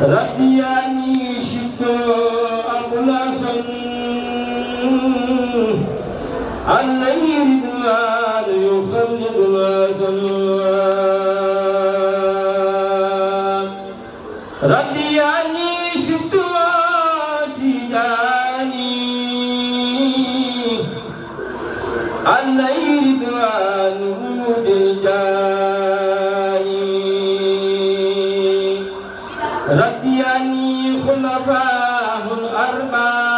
رضياني شفت أبلاسا علي رضوان يخلد الأسلام رضياني شفت تجاني علي رضوان ود الجاني رضياني خلفاء الأربعة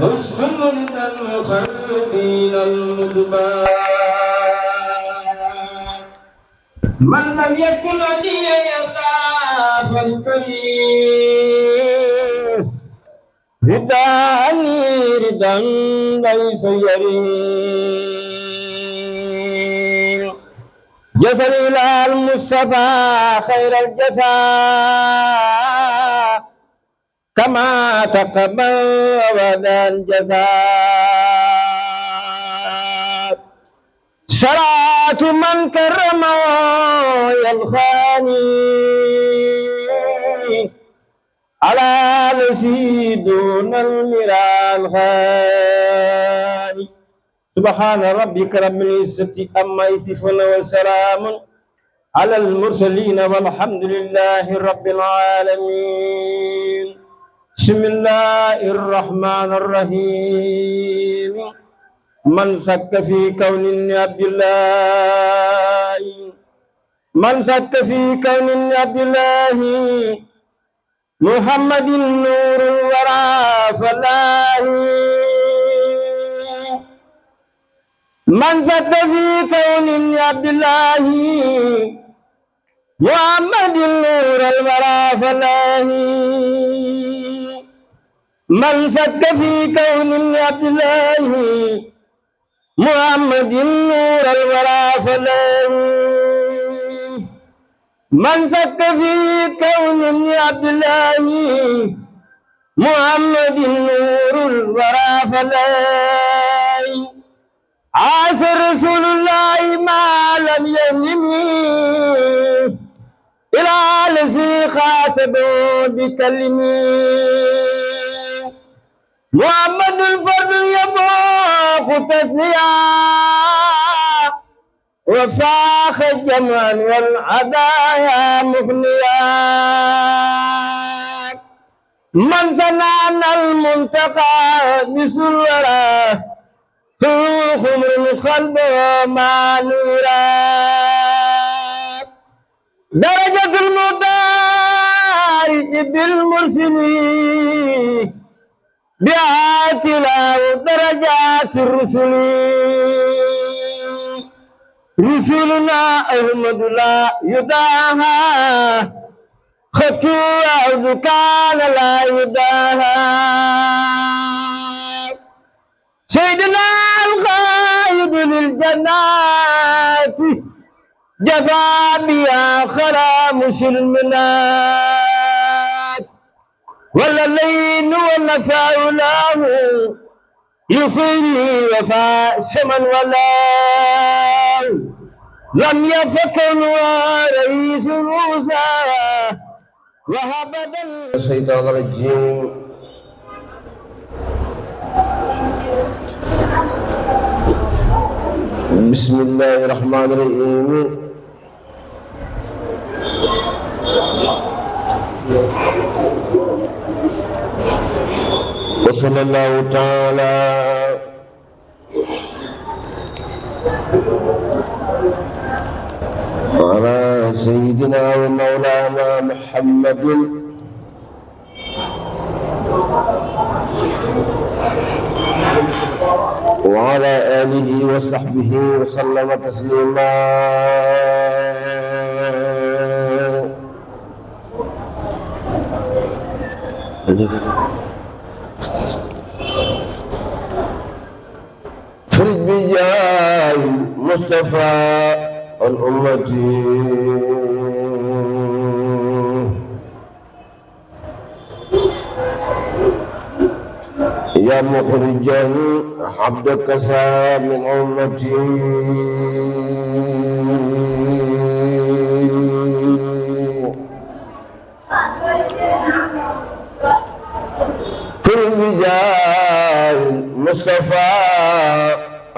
السمر المخربين المدبر من لم يكن لي يخاف الكريم رداني ردا ليس يريم جسد إلى المصطفى خير الجزاء كما تقبل وذا الجزاء صلاة من كرم يلخاني على الذي دون المران خاني سبحان ربك رب العزة عما يصفون وسلام على المرسلين والحمد لله رب العالمين بسم الله الرحمن الرحيم من شك في كون عبد الله من شك في كون عبد الله محمد نور الورى فالله من شك في كون عبد الله محمد نور الورى فالله من شك في كون عبد الله محمد نور الورى فالله من شك في كون عبد الله محمد نور الورى فالله عاش رسول الله ما لم يهمني إلى الذي خاطبه بكلمه محمد الفرد يفوق تسليا وفاخ الجمال والعدايا مغنيا من سنان المنتقى بسرورا خمر القلب ما نورا درجة المختار بالمرسلين بآتنا درجات الرسل رسولنا أحمد لا يداها خطو عبد كان لا يداها سيدنا القائد للجنات جفا بها خرام المنات والليل والنفاء له يخيني وفاء سمن ولا لم يفكر ورئيس موسى وهبد الشيطان الرجيم بسم الله الرحمن الرحيم وصلى الله تعالى على سيدنا ومولانا محمد وعلى آله وصحبه وسلم تسليما فرج بجاه مصطفى الأمة يا مخرجا عبدك سا من أمتي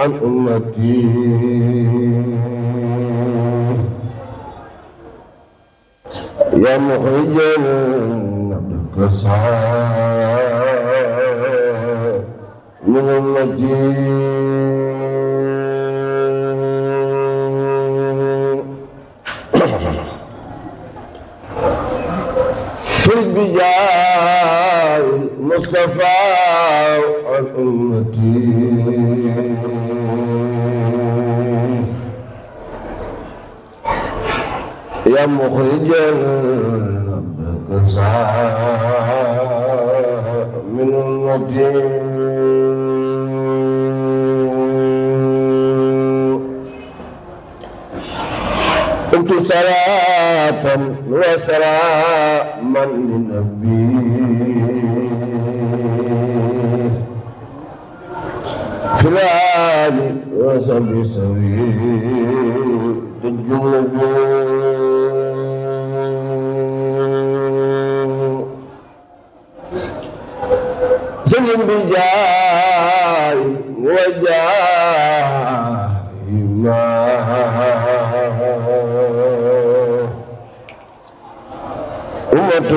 عن أمتي يا مخرجا عبدك سعى من أمتي فرج بجاه المصطفى عن أمتي يا مخرجا عبدك سعى من أمتي قلت صلاة وسلاما للنبي في الآل وصحبه سوي الجملة سلم بجاي وجاي ما أمته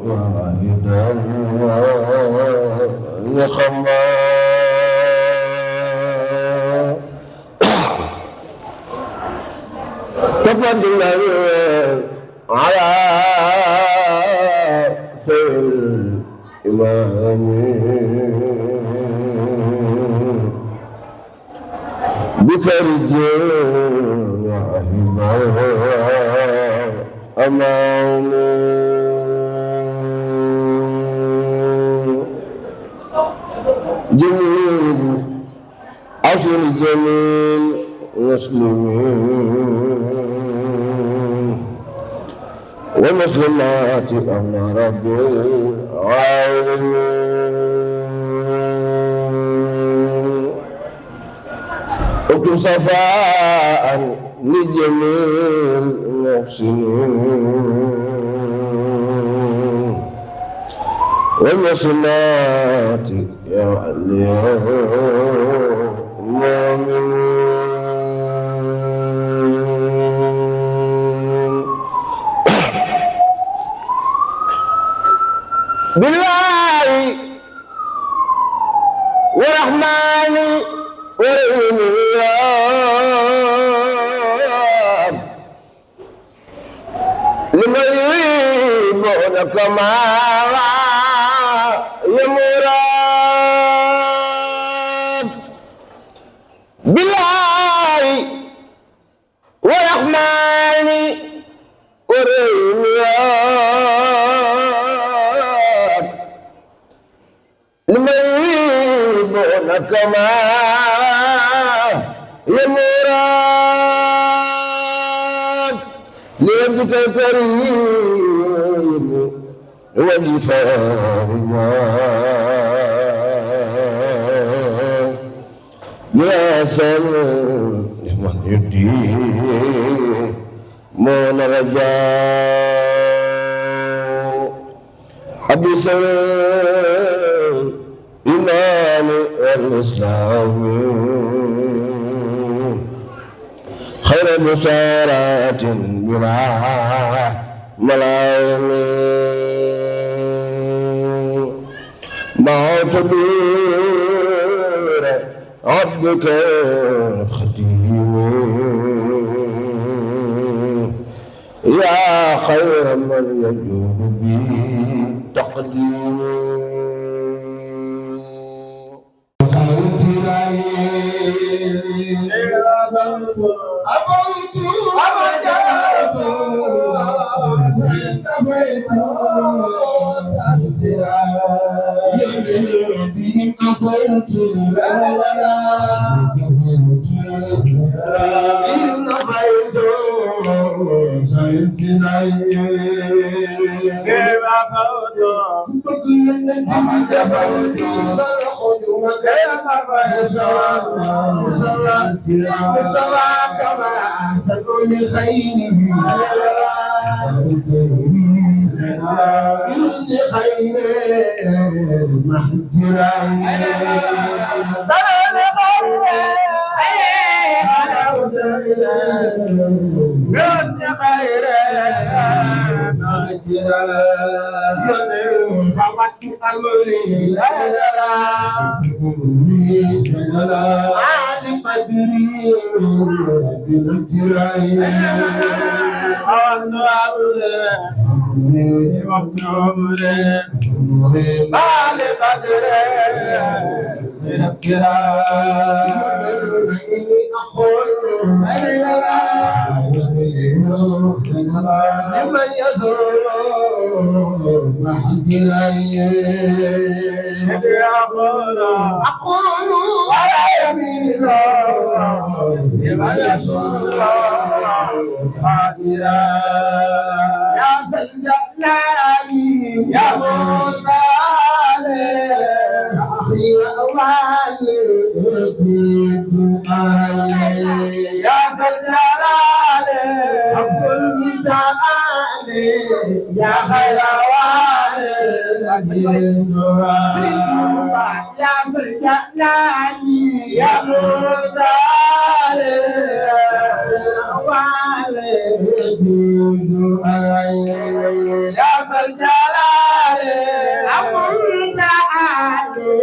واحدا نخما تفضل على سير الإمام بفرج وهبه أمان جميل عشر جميل مسلمين ومسلمات أمن رب العالمين اكتب صفاء لجميع المحسنين والمحسنات يا المؤمنين بالله ورحمن ورحيم لمن يريدونك ما يمراد بالله ورحمن ورحيم لمن يريدونك ما يمراد لوجهك الكريم وجه فارما يا سلام لمن يديه من رجاء أبي سلام إيمان والإسلام خير بشارات بلا ملايم موت بير عبدك الخديم يا خير من يجود به تقديم خير لمن يزور أقول ولا يمين لمن يزور يا سلجناني يا موسى أخي أولي يا سلجناني أقول تعالي يا خير والي يا سلجناني يا موسى يا سلجلال أقول تعالي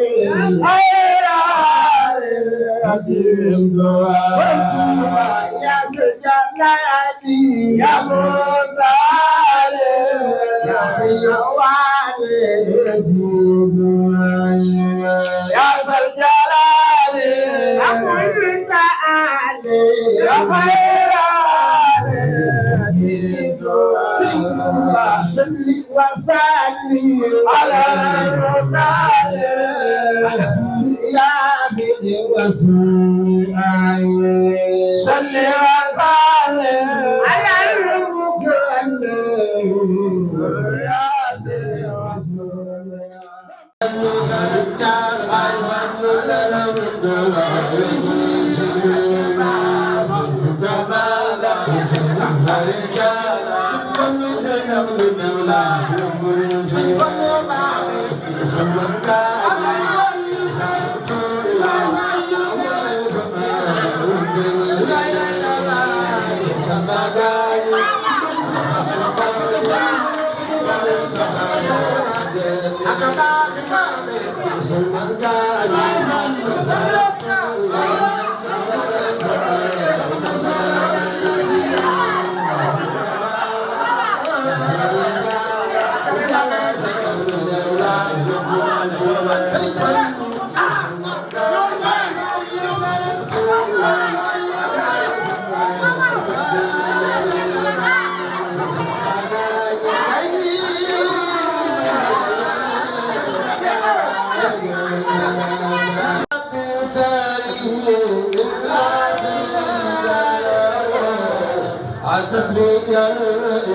خير يا سلجلال يا مطال يا خير يا سلجلال أقول تعالي يا خير صلي وسلم على الرسول يا بدي وسوء صلي وسلم على المكلم يا سيدي رسول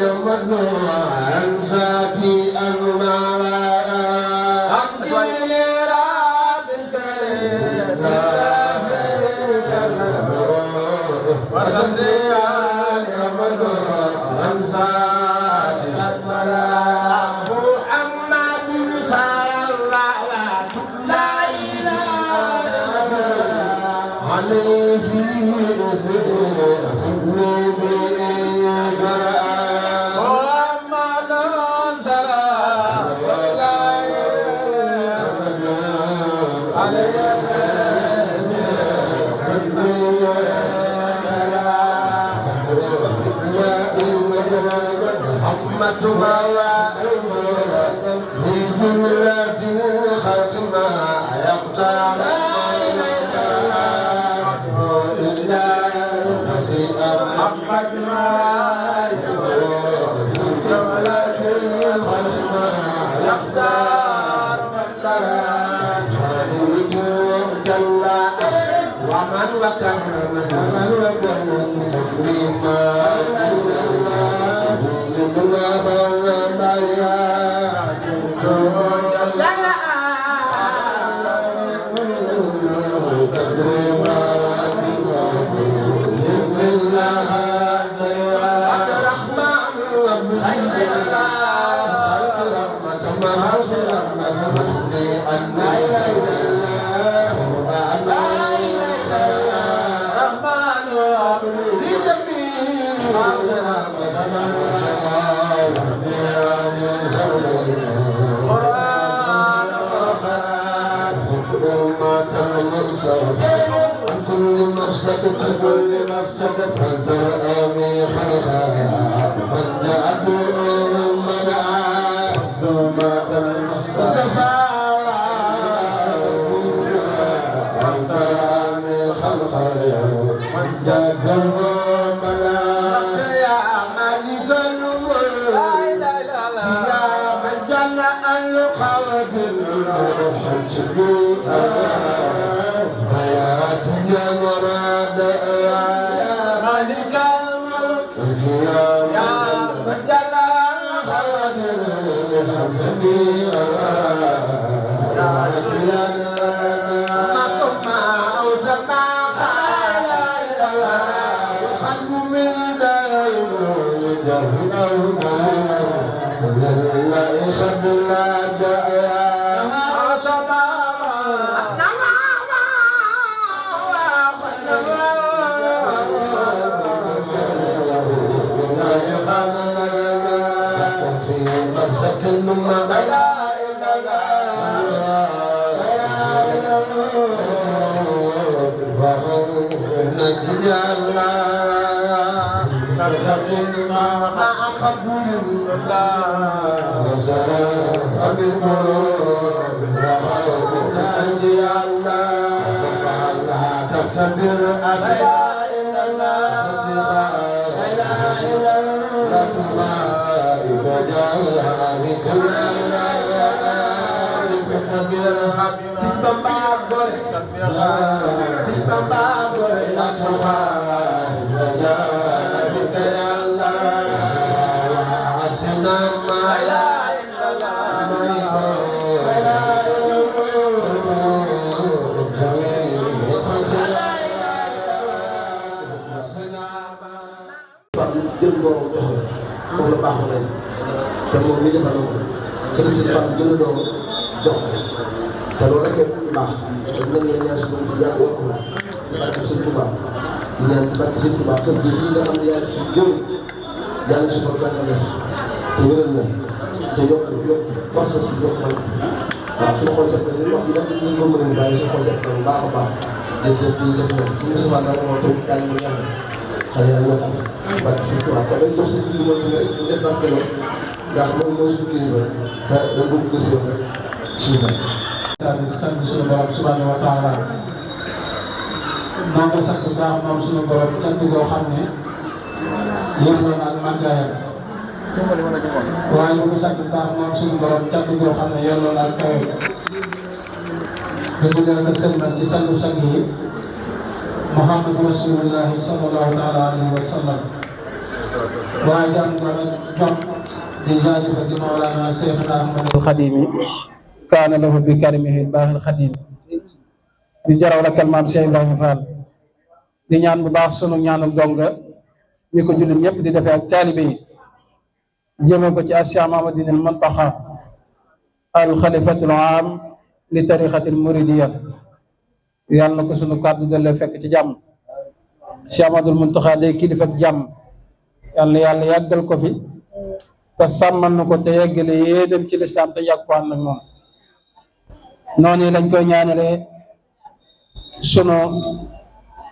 يوم النور ساتي المرأة أقبل رب الكريم وصلي على يوم النور ساتي المرأة محمد صلوات الله عليه لا كل مفسدة فالدرآمي خلقها من جعله منعا ثم المصطفى فالدرآمي خلقها من جعله منعا يا مالك الملك يا من جل الخلق الحج يا مراد يا مالك الملك يا من جلال خلق الحمد ما أوتما خال الخلق من دائم جهل لا يخد لا جاء jël doom jox la foofu la baax na te moom mi defal na ko sëriñ si Fall jël doom jox te loolu rek baax dañ leen la ñaan suñu yàlla yokk la ci barke Sëriñ Tuubaa di ñaan ci barke Sëriñ Tuubaa xës ji yi nga xam ne yàlla suñu jëw yàlla suñu borom yàlla def te wéral na te yokk pas-pas bi yokk man waaw suñu xool set na li wax ji nag ñu ko mën a bàyyi suñu xool set na bu baax a baax jërëjëf di def ñaan si Moussa Fall nag moo toog yàlla mu ñaan xale yaa yokk barke Sëriñ Tuubaa kon dañ jox seen kilifa bi rek mu def barkeloo ndax moom mooy suñu kilifa te da bëgg ko si rek suñu di sant suñu borom subhanahu wa taala maa ngi sant bu baax moom suñu borom cant goo xam ne yëngu na ak màggaayam waaye ñu ngi sant bu baax moom suñu borom cant goo xam ne yëngu na ak kawe ñu dugal ko sëlmal ci sangu sang yi Muhammadu Rasulullahi sallallahu taala alayhi wa sallam waaye jàmm ko nag jom di jaajëfal di Mawlana Cheikhna Ahmadul Xadimi kaana lahu bi karimihi baaxil xadim di jaraw rakkal maam Cheikh Ibrahima Fall di ñaan bu baax sunu ñaanul donga ni ko jullit ñëpp di defee ak taalibe yi jëme ko ci Cheikh Mamadou al Muntaxa al xalifatul aam li tariqatil muridiya yàlla na ko sunu kàddu dale fekk ci jàmm Cheikh Mamadou al Muntaxa day kilifa ak jàmm yàlla yàlla yàggal ko fi te sàmmal na ko te yeggale yéenam ci lislaam te yàgg ko ànd ak moom noonu lañ koy ñaanale sunu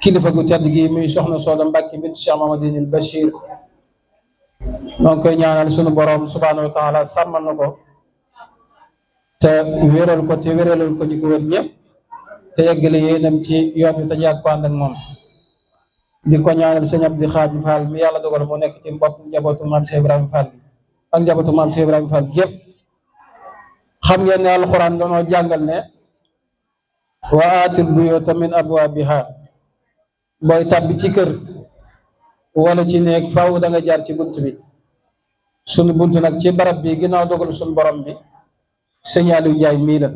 kilifa gu tedd gi muy soxna Sooda Mbàkke bint Cheikh Mamadou Bachir noo ngi koy ñaanal sunu borom subhanahu wa taala sàmmal na ko te wéral ko te wéralal ko ñu ko wér ñëpp te yeggale yéenam ci yoon bi te yàgg ko ànd ak moom di ko ñaanal sëñ Abdi Xaadim Fall mi yàlla dogal moo nekk ci bopp njabootu maam Cheikh Ibrahima Fall ak njabootu maam Cheikh Ibrahima Fall yëpp xam ngeen ne alxuraan dañoo jàngal ne wa aatil buyuuta min abwaabiha booy tàbbi ci kër wala ci néeg faaw da nga jaar ci bunt bi sunu bunt nag ci barab bi ginnaaw dogal sunu borom bi sëñ Aliou Ndiaye mii la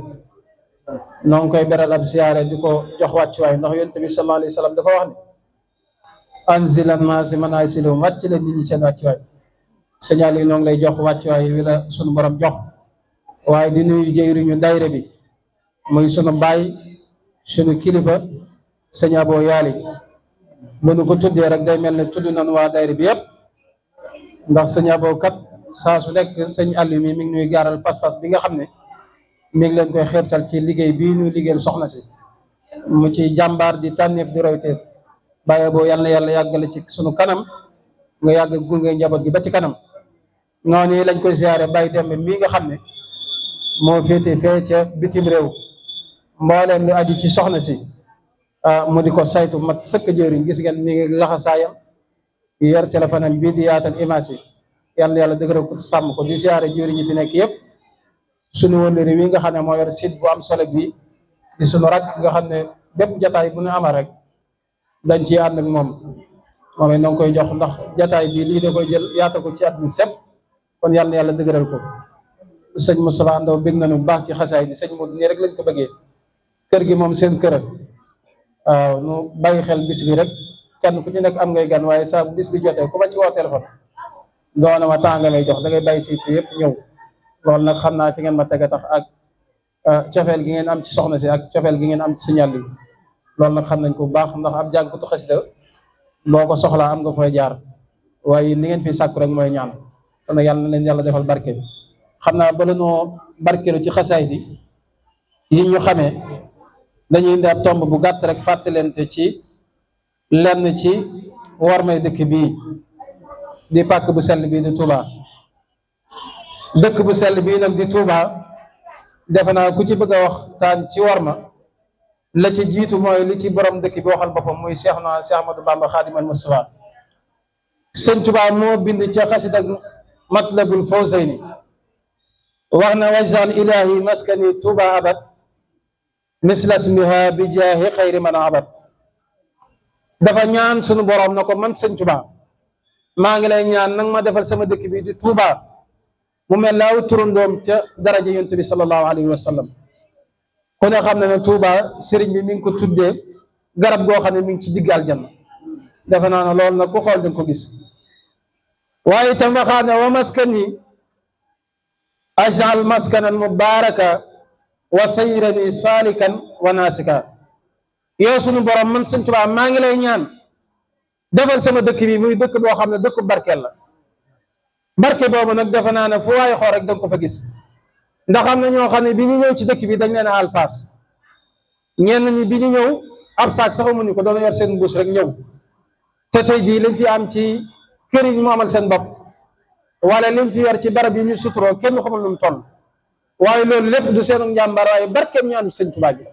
noo ngi koy beral ab siyaare di ko jox wàccuwaay ndax yonent bi sallallahu alayhi wa sallam dafa wax ne anzil an-naasi manaasilahum wàcc leen nit ñi seen wàccuwaay sëñ Aliou noo ngi lay jox wàccuwaay wi la sunu borom jox waaye di nuyu jëwriñu dayre bi muy sunu baay sunu kilifa sëñ Abo Yaali bu nu ko tuddee rek day mel ne tudd nañu waa dayre bi yëpp ndax sëñ Abo kat saa su nekk sëñ Aliou mi ngi ñuy gaaral pas-pas bi nga xam ne mi ngi leen koy xeertal ci liggéey bii ñuy liggéeyal soxna si mu ci jàmbaar di tànneef di royteef bàyyi boo yal na yàlla yàggale ci sunu kanam nga yàgg gunge njaboot gi ba ci kanam noonu lañ koy ziare Baye Demba mii nga xam ne moo féete fee ca bitim réew mbooleem lu aju ci soxna si mu di ko saytu mat sëkk jëriñ gis ngeen mi ngi laxasaayam yor téléphone am bii di yaatal image yi yal na yàlla dëgëral ko sàmm ko di ziare jëriñ ñi fi nekk yëpp sunu wëllëri wi nga xam ne moo yor site bu am solo bii di sunu rakk nga xam ne bépp jataay bu ñu amal rek dañ ci ànd ak moom it da nga koy jox ndax jataay bii lii da koy jël yaata ko ci at mi sepp kon yàlla na yàlla dëgëral ko sëñ Moustapha Ndaw bég nañu bu baax ci xasaay di sëñ Modou nii rek lañ ko bëggee kër gi moom seen kër waaw nu bàyyi xel bis bi rek kenn ku ci nekk am ngay gan waaye saa bis bi jotee ku ma ci woo téléphone doona ma temps nga lay jox da ngay bàyyi siit yëpp ñëw loolu nag xam naa fi ngeen ma tege tax ak cofeel gi ngeen am ci soxna si ak cofeel gi ngeen am ci signal bi loolu nag xam nañ ko bu baax ndax ab jàngkatu xasida boo ko soxlaa am nga fooy jaar waaye ni ngeen fi sàkku rek mooy ñaan kon nag yàlla na leen yàlla defal barke xam naa bala noo barkeelu ci xasaay di yi ñu xamee dañuy indi ab tomb bu gàtt rek fàttalente ci lenn ci warmay dëkk bii di pàkk bu sell bii di Touba dëkk bu sell bii nag di Touba defe naa ku ci bëgg a waxtaan ci warma la ci jiitu mooy li ci borom dëkk bi waxal boppam muy Cheikh Ahmadou Bamba Khadimal Mustafa sëñ Touba moo bind ca xasida Matlabul Fawzayni wax na wajal ilahi maskani Touba abad misla ismiha bi jaahi xayri man abad dafa ñaan sunu borom na ko man sëñ Touba maa ngi lay ñaan nag ma defal sama dëkk bi di Touba mu mel laaw turandoom ca daraja yonent bi sallallahu alayhi wa sallam ku ne xam ne ne Touba sëriñ bi mi ngi ko tuddee garab goo xam ne mi ngi ci digg aljanna defe naa ne loolu nag ku xool dañ ko gis waaye itam waxaat ne wa maskani ajal maskanan mubaraka wa sayrani salikan wa nasika yow sunu borom man sëñ Touba maa ngi lay ñaan defal sama dëkk bi muy dëkk boo xam ne dëkk barkeel la barke boobu nag defe naa ne fu waaye xool rek danga ko fa gis ndax am na ñoo xam ne bi ñu ñëw ci dëkk bi dañ leen a àll paas ñenn ñi bi ñu ñëw ab saak sax amuñu ko doon yor seen mbuus rek ñëw te tey jii liñ fi am ci kër yi ñu mu amal seen bopp wala liñ fi yor ci barab yi ñu suturoo kenn xamul lu mu toll waaye loolu lépp du seenu njàmbar waaye barkeem ñu ànd sëñ Touba bi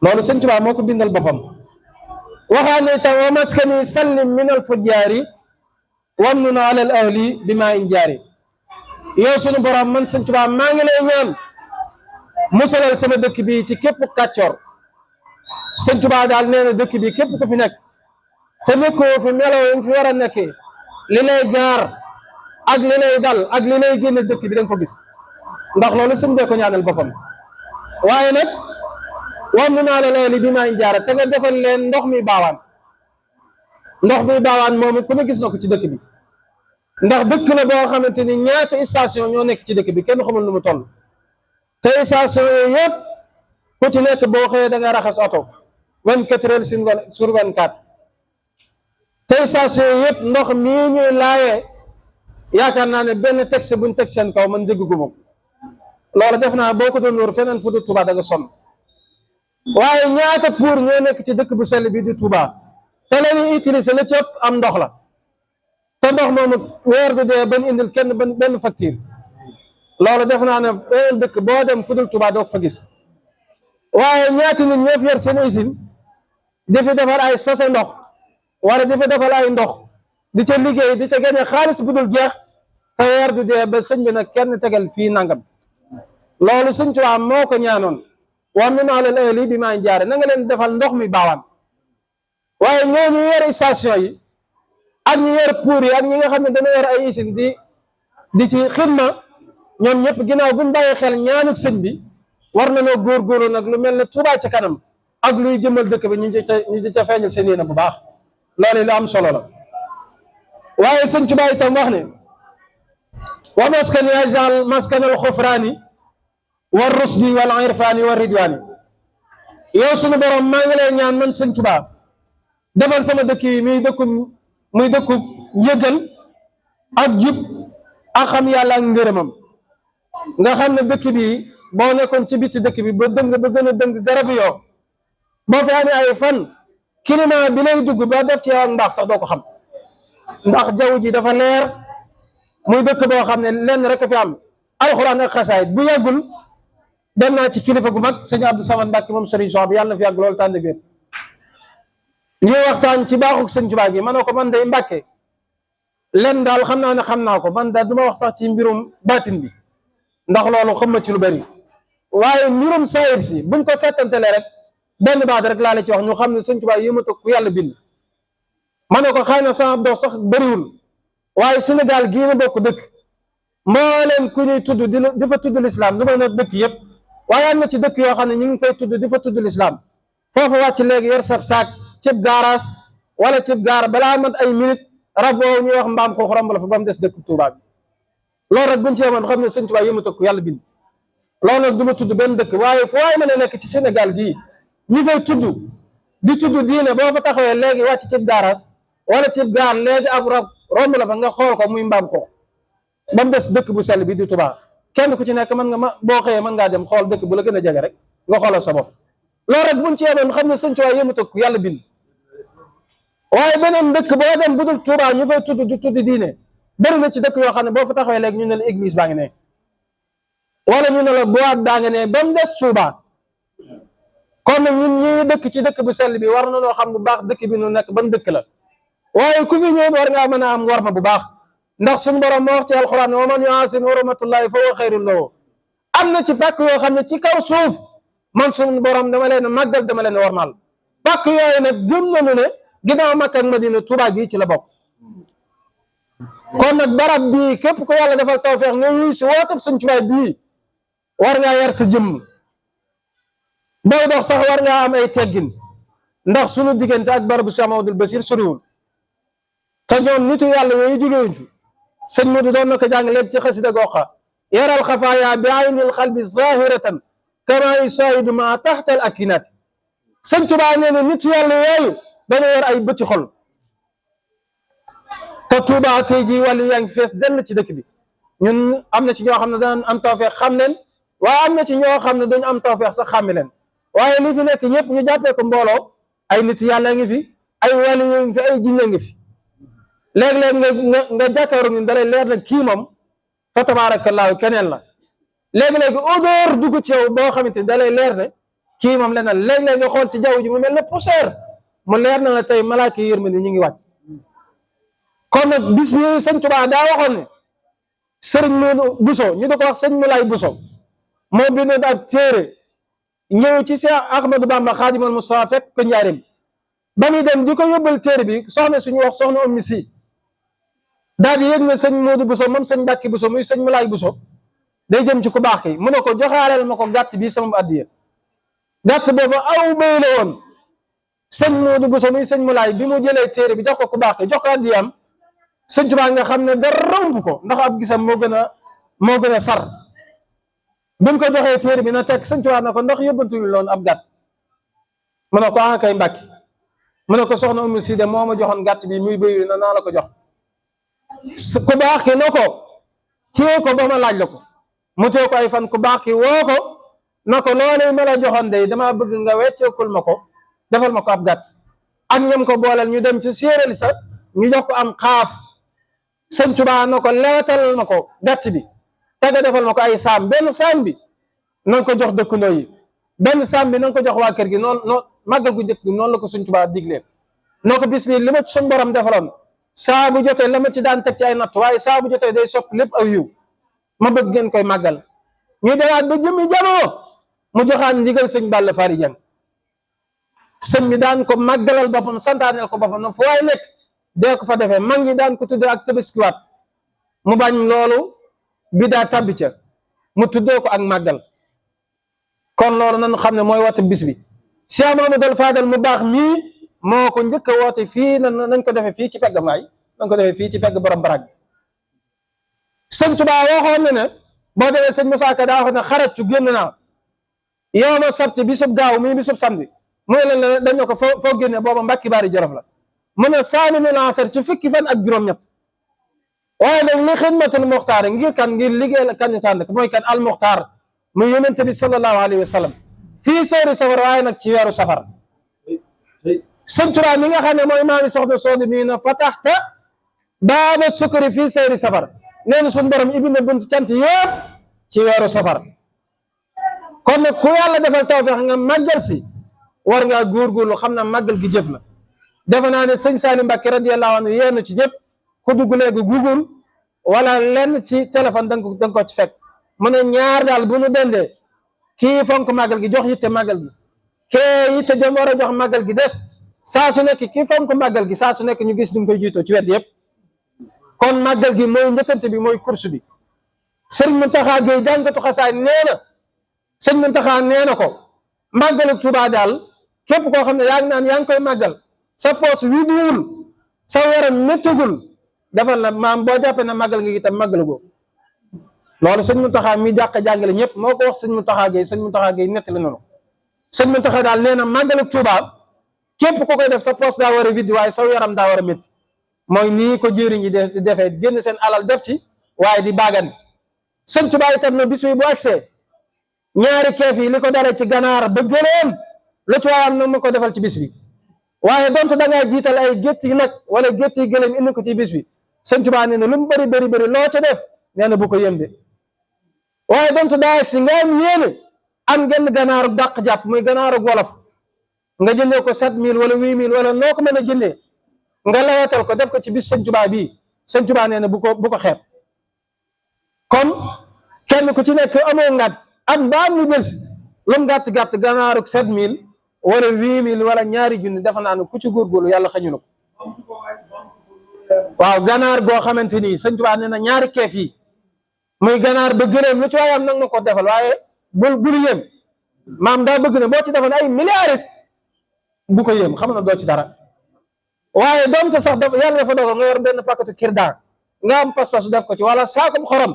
loolu sëñ Touba moo ko bindal boppam waxaa ne tam wa maskani sallim min al fujjaari wamnun ala al ahli bi maa in jaari yow sunu borom man sëñ Touba maa ngi lay ñaan musalal sama dëkk bi ci képp kàccoor sëñ Touba daal nee na dëkk bi képp ku fi nekk te nekkoo fi meloo yi fi war a nekkee li lay jaar ak li lay dal ak li lay génne dëkk bi da nga ko gis ndax loolu sëñ bee ko ñaanal boppam waaye nag wamnun ala al ahli bi maa in jaari te nga defal leen ndox mi baawaan moomu ku ne gis na ko ci dëkk bi ndax dëkk la boo xamante ni ñaata station ñoo nekk ci dëkk bi kenn xamul nu mu toll te station yooyu yëpp ku ci nekk boo xëyee da nga raxas oto 24 heures sur 24 te station yooyu yëpp ndox mii ñuy laayee yaakaar naa ne benn texte buñ teg seen kaw man dégg gu ma loolu def naa boo ko doon wër feneen fu du Touba da nga sonn waaye ñaata pour ñoo nekk ci dëkk bu sell bi di Touba te la ñuy utiliser la ci ëpp am ndox la te ndox moomu weer bi dee ban indil kenn benn facture loolu def naa ne feneen dëkk boo dem fu dul Touba doo ko fa gis waaye ñaati nit ñoo fi yor seen usine di fi defar ay sase ndox wala di fi defar ay ndox di ca liggéey di ca génne xaalis bu dul jeex te weer bi dee ba sëñ bi nag kenn tegal fii nangam loolu sëñ Touba moo ko ñaanoon wamnun ala al ahli bi maa in jaari na nga leen defal ndox mi baawaan waaye ñooñu yor station yi ak ñi yor pour yi ak ñi nga xam ne dana yor ay usine di ci xidma ñoom ñëpp ginnaaw buñ bàyyi xel ñaanuk sëñ bi war na noo góorgóorlu nag lu mel ne Touba ca kanam ak luy jëmal dëkk bi ñu di ca feeñal seen yéene bu baax loolu lu am solo la waaye sëñ Touba itam wax ne wa maskani ajal maskan al xufraani wa rusdi wal irfaani wa ridwaani yow sunu borom maa ngi lay ñaan man sëñ Touba defal sama dëkk yi muy dëkku njëgal ak jub ak xam yàlla ak ngërëmam nga xam ne dëkk bi boo nekkoon ci bitti dëkk bi ba dëng ba gën a dëng garabu yoo boo fi amee ay fan climat bi lay dugg ba def ci yow ak mbaax sax doo ko xam ndax jaww ji dafa leer muy dëkk boo xam ne lenn rek a fi am alxuraan ak xasaayit bu yàggul dem naa ci kilifa gu mag sëñ Abdou Samad Mbàkke moom sëriñ Soxna bi yàlla na fi yàgg loolu tànn biir ñuy waxtaan ci baaxuk sëñ Tuubaa gi ma ne ko man day Mbàkke lenn daal xam naa ne xam naa ko man daal du ma wax sax ci mbirum baatin bi ndax loolu xam ma ci lu bari waaye mbirum saayir si buñ ko settantele rek benn baat rek laa la ci wax ñu xam ne sëñ Tuubaa yëmatu ku yàlla bind ma ne ko xëy na sama dox sax bëriwul waaye Sénégal gii na bokk dëkk mbooleem ku ñuy tudd di fa tudd lislaam du ma ne dëkk yëpp waaye am na ci dëkk yoo xam ne ñu ngi fay tudd di fa tudd lislaam foofu wàcc léegi yor saf saak cib gaaraas wala cib gaar balaa mat ay minute rab woowu ñuy wax mbaam xoox romb la fa ba mu des dëkk Tuubaa bi loolu rek buñ ci yemoon xam ne sëñ Tuubaa yëmatu ku yàlla bind loolu nag du ma tudd benn dëkk waaye fu waay mën a nekk ci Sénégal gii ñi fay tudd di tudd diine boo fa taxawee léegi wàcc cib gaaraas wala cib gaar léegi ab rab romb la fa nga xool ko muy mbaam xoox ba mu des dëkk bu sell bi di Tuubaa kenn ku ci nekk mën nga ma boo xëyee mën ngaa dem xool dëkk bu la gën a jege rek nga xoolal sa bopp loolu rek buñ ci yemoon xam ne sëñ Tuubaa yëmatu ku yàlla bind waaye beneen dëkk boo dem bu dul Tuubaa ñu fay tudd di tudd diine bëri na ci dëkk yoo xam ne boo fa taxawee léegi ñu ne la église baa ngi ne wala ñu ne la boîte baa ngi ne ba mu des Tuubaa kon nag ñun ñi dëkk ci dëkk bu sell bi war na noo xam bu baax dëkk bi nu nekk ban dëkk la waaye ku fi ñëw war ngaa mën a am war ma bu baax ndax suñu borom moo wax ci alxuraan wa man yu'azzim hurumatullahi fa huwa xayrun lahu am na ci pàkk yoo xam ne ci kaw suuf man suñu borom dama leen a màggal dama leen a warmaal pàkk yooyu nag gëm nañu ne ginnaaw Makka ak Madina Tuubaa gii ci la bokk kon nag barab bii képp ko yàlla defal tawfeex nga yuy si wootab sëñ Tuubaa bii war ngaa yar sa jëmm booy dox sax war ngaa am ay teggin ndax sunu diggante ak barabu Cheikh Mamadou Bassir soriwul te ñoom nitu yàlla yooyu jógewuñ fi sëñ Modou doon na ko jàng léegi ci xasida goxa yaral xafaaya bi aynil xalbi zahiratan kama yusaahidu ma taxtal akinati sëñ Tuubaa nee na nitu yàlla yooyu dañu yor ay bëti xol te Tuubaa tey jii wàllu yaa ngi fees dell ci dëkk bi ñun am na ci ñoo xam ne danañ am tawfeex xam leen waaye am na ci ñoo xam ne dañu am tawfeex sax xàmmi leen waaye li fi nekk ñëpp ñu jàppee ko mbooloo ay nit yàlla ngi fi ay wàllu yu ngi fi ay jinne ngi fi léeg-léeg nga jàkkaaru ñun dalay leer na kii moom fa tabaarakallaahu keneen la léegi-léegi odeur dugg ci yow boo xamante ni dalay leer ne kii moom leneen léeg-léeg nga xool ci jaww ji mu mel ne poussière mu leer na la tey malaaka yi yërmande ñu ngi wàcc kon nag bis bi sëñ Tuubaa daa waxoon ne sëriñ Moodu Buso ñu di ko wax sëñ Mulaay Buso moo bindoon ab téere ñëw ci Seex Ahmadu Bamba Xaadimal Mustafaa fekk ko njaarim ba muy dem di ko yóbbal téere bi soxna suñu wax soxna Ummi Si daal di yëg ne sëñ Moodu Buso moom sëñ Mbàkke Buso muy sëñ Mulaay Buso day jëm ci ku baax ki mu ne ko joxaaleel ma ko gàtt bi sama addiya gàtt boobu aw béy la woon sëñ Moodu Buso muy sëñ Mulaay bi mu jëlee téere bi jox ko ku baax ki jox ko addiyam sëñ Tuubaa nga xam ne dara romb ko ndax ab gisam moo gën a sar bi mu ko joxee téere bi na teg sëñ Tuubaa na ko ndax yóbbantuñu loon ab gàtt mu ne ko kay Mbàkke mu ne ko soxna Umu Si de moo ma joxoon gàtt bi muy béy na naa la ko jox ku baax ki na ko téye ko ba ma laaj la ko mu téye ko ay fan ku baax ki woo ko na ko loolee ma la joxoon de dama bëgg nga wecceekul ma ko defal ma ko ab gàtt ak ñam ko booleel ñu dem ci séeréer sa ñu jox ko am xaaf sëñ Tuubaa na ko leetal ma ko gàtt bi te nga defal ma ko ay saam benn saam bi na nga ko jox dëkkandoo yi benn saam bi na nga ko jox waa kër gi noonu màggal gu njëkk gi noonu la ko sëñ Tuubaa diglee noo ko bis bi li ma ci suñ borom defaloon saa bu jotee la ma ci daan teg ci ay natt waaye saa bu jotee day sopp lépp aw yiw ma bëgg ngeen koy màggal ñu demaat ba jëmmi jamono mu joxaan ndigal sëñ Balla Fari Jeng sëñ bi daan ko màggalal boppam santaaneel ko boppam na fu waay nekk dee ko fa defee mag ñi daan ko tuddee ak tabaskiwaat mu bañ loolu bi daa tabbi ca mu tuddee ko ak màggal kon loolu nañu xam ne mooy woote bis bi Cheikh Mamadou Fadal mu baax mii moo ko njëkk a woote fii nañ ko defee fii ci pegg maay nañ ko defee fii ci pegg borom barag bi sëñ Tuubaa waxoon na ne boo demee sëñ Musaa Ka daa waxoon ne xaratu génn naa yow ma sabti bisub gaaw mii bisub samedi muy leen ne dañ ne ko foo génne booba Mbàkke Baari Jolof la mu ne saani mi lancer ci fukki fan ak juróom-ñett waaye nag li xidmatul muxtaar ngir kan ngir liggéeyal kan ñu tànn mooy kan al muxtaar mu yonente bi sallallahu alayhi wa sallam fii sayri safar waaye nag ci weeru safar sëñ Tuubaa mi nga xam ne mooy maami soxna Soodu mii na fataxta baaba sukuri fii sayri safar nee na suñu borom ibbi na buntu cant yëpp ci weeru safar kon nag ku yàlla defal tawfeex nga màggal si war ngaa góorgóorlu xam na màggal gi jëf la defe naa ne sëñ Salim Mbacke radiyallahu anhu yéen ci ñëpp ku dugg léegi Google wala lenn ci téléphone da nga ko ci fekk mu ne ñaar daal bu nu dendee kii fonk màggal gi jox yitte màggal gi kee yitte jëm war a jox màggal gi des saa su nekk kii fonk màggal gi saa su nekk ñu gis ñu koy jiitoo ci wet yëpp kon màggal gi mooy njëkkante bi mooy course bi sëriñ Muntaxa Géey jàngatu xasaay nee na sëñ Muntaxa nee na ko màggalu Tuubaa daal képp koo xam ne yaa ngi naan yaa ngi koy màggal sa poos wi duwul sa yaram méttagul defal la maam boo jàppee na màggal nga itam màggal goo loolu sëñ Muntaxa mi jàq jàngale ñëpp moo ko wax sëñ Muntaxa Géey sëñ Muntaxa Géey nettali noonu sëñ Muntaxa daal nee na màggalu Tuubaa képp ku koy def sa poos daa war a vide waaye saw yaram daa war a métti mooy nii ko jëriñ yi di defee génn seen alal def ci waaye di baagante sëñ Tuubaa itam na bis bi bu agsee ñaari keef yi li ko daree ci ganaar ba gëléem lu ci waayam nag ma ko defal ci bis bi waaye donte da ngaa jiital ay gétt yi nag wala gétt yi gëléem indi ko ci bis bi sëñ Tuubaa nee na lu mu bëri bëri bëri loo ca def nee na bu ko yëm de waaye donte daa agsi nga am yéene am genn ganaaru dàq jàpp muy ganaaru wolof nga jëndee ko 7000 wala 8000 wala noo ko mën a jëndee nga lawatal ko def ko ci bis sëñ Tuubaa bii sëñ Tuubaa nee na bu ko xeeb kon kenn ku ci nekk amoo ngat am baam ñu jël si lu mu gàtt ganaaru 7000 wala 8000 wala ñaari junni dafa naa ne ku ci góorgóorlu yàlla xañu na ko waaw ganaar goo xamante ni sëñ Tuubaa nee na ñaari keef yi muy ganaar ba gëléem lu ci waaye am nag ma ko defal waaye bul yéem maam daa bëgg ne boo ci defoon ay milliards it bu ko yéem xam na doo ci dara waaye doom te sax yàlla dafa dogal nga yor benn paquetu kirdan nga am pas-pas def ko ci wala saakum xorom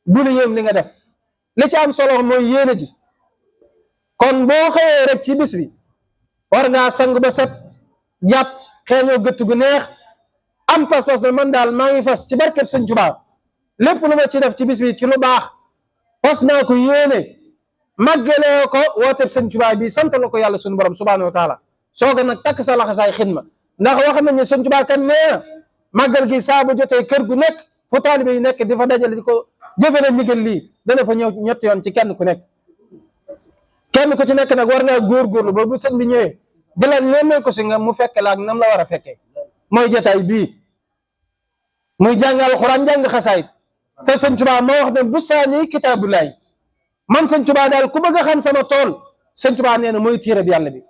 bul yéem li nga def li ci am solo mooy yéene ji kon boo xëyee rek ci bis bi war ngaa sang ba set jàpp xeeñoo gëtt gu neex am pas-pas ne man daal maa ngi fas ci barkeb sëñ Tuubaa lépp lu ma ci def ci bis bi ci lu baax fas naa ko yéene màggalee ko wooteb sëñ Tuubaa bi sant la ko yàlla suñu borom subhaanahu wa taala sooga nag takk sa laxasaay xidma ndax wax nañ ne sëñ Tuubaa kan nee na màggal gi saa bu jotee kër gu nekk fu taalibe yi nekk di fa dajale di ko jëfale ndigal lii dana fa ñëw ñetti yoon ci kenn ku nekk kenn ku ci nekk nag war ngaa góorgóorlu ba bu sëñ bi ñëwee di la nemmee ko si nga mu fekke la ak nam la war a fekkee mooy jotaay bii muy jàngal Alxuraan jàng xasaayit te sëñ Tuubaa moo wax ne bustaani kitaabullaay man sëñ Tuubaa daal ku bëgg a xam sama tool sëñ Tuubaa nee na mooy téere bi yàlla bi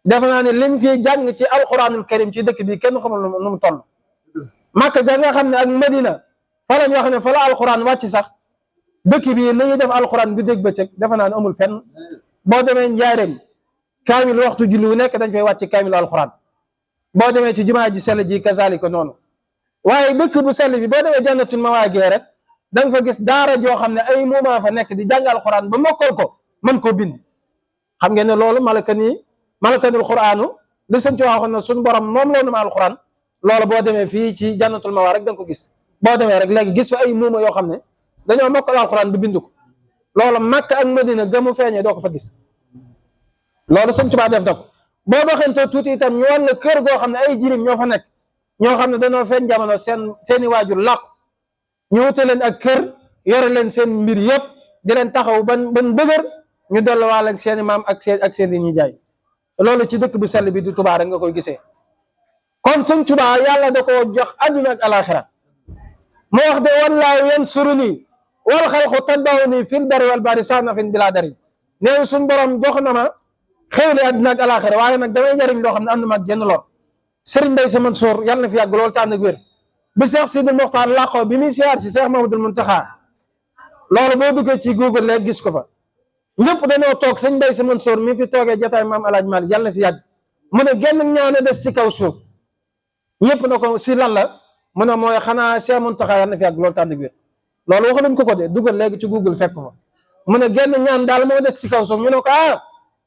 defe naa ne lim fi jàng ci alquranul karim ci dëkk bi kenn xamul nu mu toll Makka ga nga xam ne ak Madina fa lañ wax ne fa la alquran wàcc sax dëkk bi li ñuy def alquran gu dégg bëccëg defe naa ne amul fenn boo demee Njaaréem kaamil waxtu julli wu nekk dañ fay wàcc kaamil alquran boo demee ci jumaa ji sell ji kazalika noonu waaye dëkk bu sell bi boo demee jannatul mawaagee rek da nga fa gis daara joo xam ne ay muumaa fa nekk di jàng alquran ba mokkal ko mën koo bind xam ngeen ne loolu malakanul quraanu li sëñ ci waxoon na suñu borom moom loonu ma alquran loolu boo demee fii ci jannatul mawaa rek da nga ko gis boo demee rek léegi gis fa ay muuma yoo xam ne dañoo mokkal alquran bi bind ko loolu Makka ak Madina gëmu feeñee doo ko fa gis loolu sëñ Tuubaa def na ko boo doxantoo tuuti itam ñu wan la kër goo xam ne ay jirim ñoo fa nekk ñoo xam ne dañoo feeñ jamono seeni waajur làqu ñu wute leen ak kër yore leen seen mbir yëpp di leen taxaw ban dëgër ñu delluwaale ak seeni maam ak seen i ñuy jaay loolu ci dëkk bu sell bi du Tuubaa rek nga koy gisee kon sëñ Tuubaa yàlla da ko jox adduna ak alaxira moo wax de wallaahu yansuruni wal xalqu tadbawni fil barri wal bahri sanafin bilaa dari nee suñ borom jox na ma xéwli adduna ak alaxira waaye nag damay jariñ loo xam ne ànduma ak jenn lor Sëriñ Mbay Si Mansour yàlla na fi yàgg loolu tànn ak wér bi Cheikh Sidil Mokhtar làqoo bi muy siyaar si Cheikh Mamadul Muntaxa loolu boo duggee ci Google léegi gis ko fa ñëpp dañoo toog sëñ Mbay Si Mansour mi fi toogee jotaay maam Alaaji Maalik yàlla na fi yàgg mu ne genn ñaan a des ci kaw suuf ñëpp na ko si lan la mu ne mooy xanaa Cheikh Muntaxa yàlla na fi yàgg loolu tànn ak wér loolu wax nañ ko de dugal léegi ci Google fekk fa mu ne genn ñaan daal moo des ci kaw suuf ñu ne ko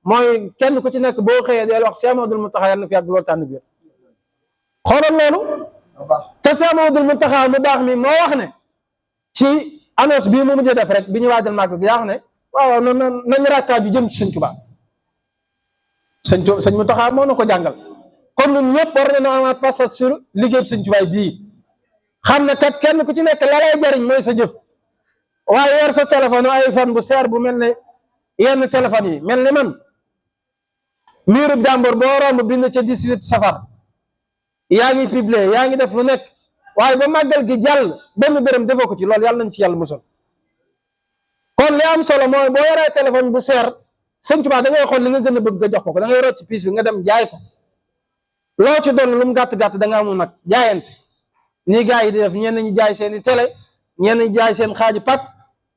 mooy kenn ku ci nekk boo xëyee deel wax Cheikh Mamadul Muntaxa yàlla na fi yàgg loolu tànn ak wér xoolal loolu te Cheikh Mamadou Mountakha mu baax mi moo wax ne ci annonce bii mu mujjee def rek bi ñu waajal màggal gi yaa wax ne waaw nañ rakkaaju jëm ci sëñ Tuubaa sëñ Mountakha moo na ko jàngal kon ñun ñëpp war nañoo amaat pas-pas sur liggéey sëñ Tuubaa bii xam ne kat kenn ku ci nekk la lay jariñ mooy sa jëf waaye yor sa téléphone iPhone bu seer bu mel ne yenn téléphone yi mel ni man miirub jàmbur boo romb bind ca 18 safar yaa ngi publier yaa ngi def lu nekk waaye ba màggal gi jàll benn dërëm defoo ko ci loolu yàlla nañ ci yàlla musal kon li am solo mooy boo yoree téléphone bu seer sëñ Tuubaa da ngay xool li nga gën a bëgg nga jox ko da ngay rocc ci piis bi nga dem jaay ko loo ci doon lu mu gàtt-gàtt da nga amul nag jaayante nii gars yi di def ñenn ñi jaay seen i télé ñenn ñi jaay seen xaaji pak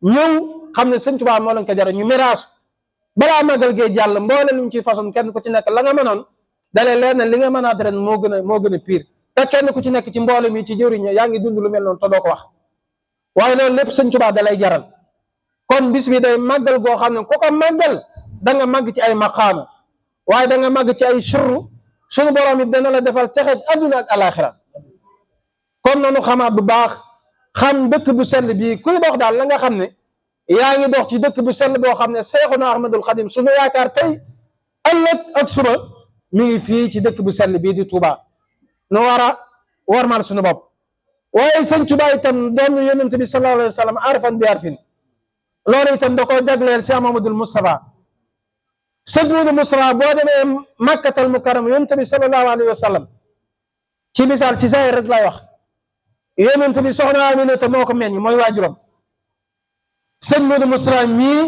ñëw xam ne sëñ Tuubaa moo leen ko jar ñu miraasu balaa màggal gee jàll mboole lu mu ci façon kenn ku ci nekk la nga mënoon dalee leen ne li nga mënaat ren moo gën a pire te kenn ku ci nekk ci mboole mi ci jëriñ yaa ngi dund lu mel noonu te doo ko wax waaye loolu lépp sëñ Tuubaa da lay jaral kon bis bi day màggal goo xam ne ku ko màggal da nga màgg ci ay maqaama waaye da nga màgg ci ay surru suñu borom it dana la defal texeeg adduna ak alaxira kon nanu xamaat bu baax xam dëkk bu sell bii kuy dox daal la nga xam ne yaa ngi dox ci dëkk bu sell boo xam ne Seexuna Ahmadul Xadim suñu yaakaar tey ëllëg ak suba mi ngi fii ci dëkk bu sell bii di Touba nu war a warmal suñu bopp waaye sëñ Touba itam doon yonent bi sallallahu alayhi wa sallam arfan bi arfin loolu itam da koo jagleel Cheikh Mamadul Moustapha sëñ Mamadou Moustapha boo demee Makkatal Mukarram yonent bi sallallahu alayhi wa sallam ci misaal ci say rek lay wax yonent bi soxna Aminata moo ko meññ mooy waajuram sëñ Mamadou Moustapha mii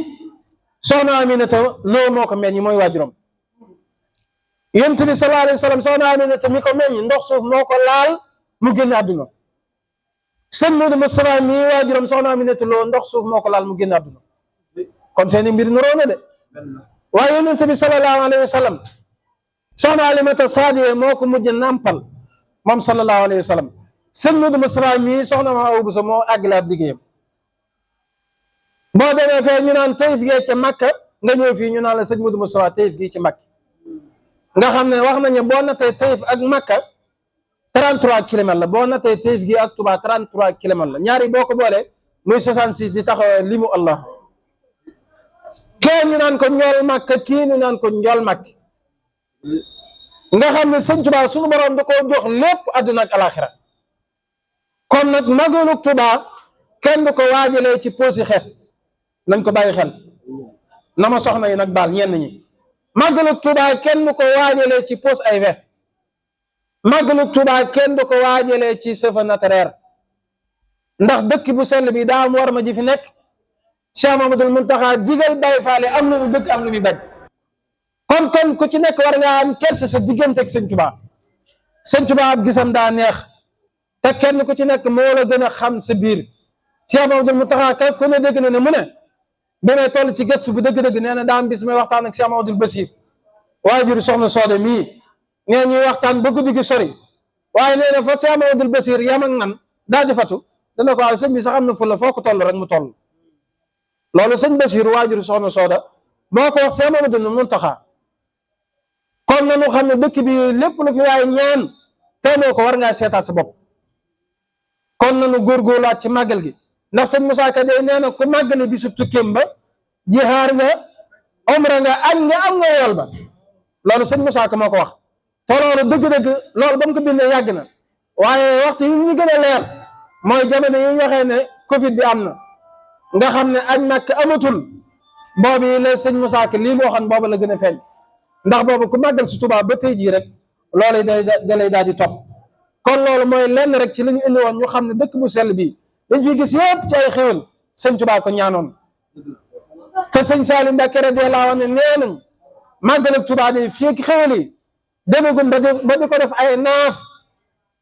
soxna Aminata loo moo ko meññ mooy waajuram yonent bi sallallahu alayhi wa sallam soxna Aminata mi ko meññ ndox suuf moo ko laal mu génn àdduna sëñ Mamadou Moustapha mii waajuram soxna Aminata loo ndox suuf moo ko laal mu génn àdduna kon seeni mbir nuroo na de waaye yonent bi sallallahu alayhi wa sallam soxna Alimata Saadiya moo ko mujj nàmpal moom sallallahu alayhi wa sallam sëñ Mamadou Moustapha mii soxna ma Awa Bousso moo àggale ab liggéeyam boo demee fee ñu naan Taïf gee ca Makka nga ñëw fii ñu naan la sëñ Mamadou Moustapha Taïf gii ci Makka nga xam ne wax nañu boo nattee Taïf ak Makka 33 kilomètres la boo nattee Taïf gi ak Touba 33 kilomètres la ñaari boo ko boolee muy 66 di taxaw limu Allah kee ñu naan ko njool Makka kii ñu naan ko njool Makka nga xam ne sëñ Touba suñu borom da koo jox lépp àdduna ak alaxira kon nag màggalu Touba kenn du ko waajalee ci poosi xef nañ ko bàyyi xel na ma soxna yi nag baal ñenn ñi màggalu Touba kenn du ko waajalee ci poos ay ve màggalu Touba kenn du ko waajalee ci sëfa naturel ndax dëkk bu sell bi daa am war ma ji fi nekk Cheikh Mamadou Mountakha digal Baye Fall am lu mu bëgg am lu mu bañ kon ku ci nekk war ngaa am kersa sa diggante ak sëñ Touba ab gisam daa neex te kenn ku ci nekk moo la gën a xam sa biir Cheikh Mamadou Mountakha ka ku ne dégg na ne mu ne demee toll ci gëstu bu dëgg-dëgg nee na daa am bis may waxtaan ak Cheikh Mamadou Bassir waajur soxna Soode mii nee ñuy waxtaan ba guddi gi sori waaye nee na fa Cheikh Mamadou Bassir yam ak man daa di fatu dana ko waaw sëñ bi sax am na fu la foo ko toll rek mu toll loolu sëñ Bassir waajur soxna Sooda moo ko wax Cheikh Mamadou Mountakha kon nanu xam ne dëkk bi lépp lu fi waaye ñaan te moo ko war ngaa seetaat sa bopp kon nanu góorgóorlaat ci màggal gi ndax sëñ Moussa Ka day nee na ku màggale bisu tukkeem ba jihaar nga omra nga añ nga am nga yool ba loolu sëñ Moussa Ka moo ko wax te loolu dëgg-dëgg loolu ba mu ko bindee yàgg na waaye waxtu yi ñu gën a leer mooy jamono yi ñu waxee ne Covid bi am na nga xam ne añ màkk amatul boobu yi la sëñ Moussa Ka lii moo xam boobu la gën a feeñ ndax boobu ku màggal si Tuubaa ba tey jii rek loolu da lay daal di topp kon loolu mooy lenn rek ci li ñu indi woon ñu xam ne dëkk bu sell bii dañ fi gis yëpp ci ay xéwal sëñ Tuubaa ko ñaanoon te sëñ Saliou Mbacké radiyallaahu anhu nee nañ màggal ak Tuubaa day fii ak xéwal yi demagum ba di ko def ay naaf